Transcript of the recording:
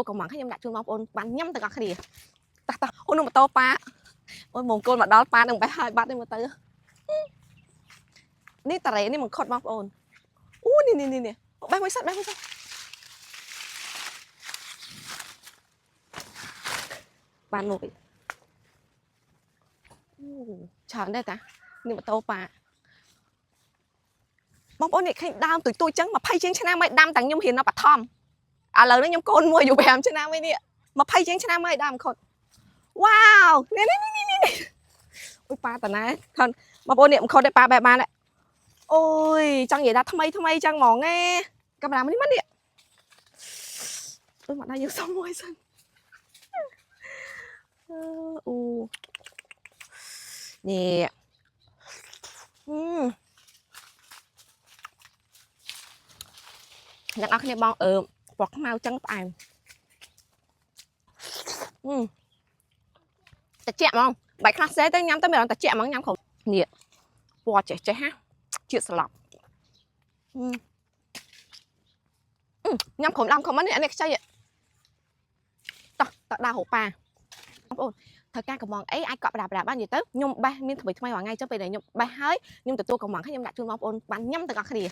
កំងខ្ញុំដាក់ជូនបងប្អូនបានញ៉ាំទាំងអស់គ្នាតោះតោះអូននោះម៉ូតូប៉ាអូនមង្គលមកដល់ប៉ានឹងបេះហើយបាត់នេះមើលទៅនេះតារ៉េនេះមង្គុតបងប្អូនអូនេះនេះនេះបេះមួយសិនបេះមួយសិនបានមួយអូច្រើនដែរតានេះម៉ូតូប៉ាបងប្អូននេះឃើញដើមទុយទុយចឹង20ជាងឆ្នាំហើយដាំតាំងខ្ញុំរៀននៅបឋមឥឡូវនេះខ្ញុំកូនមួយអាយុ5ឆ្នាំហើយនេះ20ជាងឆ្នាំហើយដើមខុតវ៉ាវនេះនេះនេះនេះអូយប៉ាតាណាខនបងប្អូននេះមិនខុតទេប៉ាបែបបានអូយចង់និយាយថាថ្មីថ្មីចឹងហ្មងឯកាមេរ៉ានេះមកនេះអូយមកដល់យើងសុំមួយសិនអូនេះអឺអ្នកនរគ្នាបងអឺពណ៌ខ្មៅចឹងផ្អែមអឺតិចហ្មងបាយខ្លះសេទៅញ៉ាំទៅមានអារម្មណ៍តិចហ្មងញ៉ាំគ្រប់នេះពណ៌ចេះចេះហាជាតិស្លាប់ញ៉ាំក្រុមដើមក្រុមនេះនេះខ្ចីតោះតោះដើរហូបប៉ាបងប្អូនត្រូវការកំងអីអាចកក់ប្រាប្រាបាននិយាយទៅខ្ញុំបេះមានថ្មីថ្មីរាល់ថ្ងៃចឹងពេលដែលខ្ញុំបេះហើយខ្ញុំទទួលកំងហើយខ្ញុំដាក់ជូនបងប្អូនបានញ៉ាំទាំងអស់គ្នា។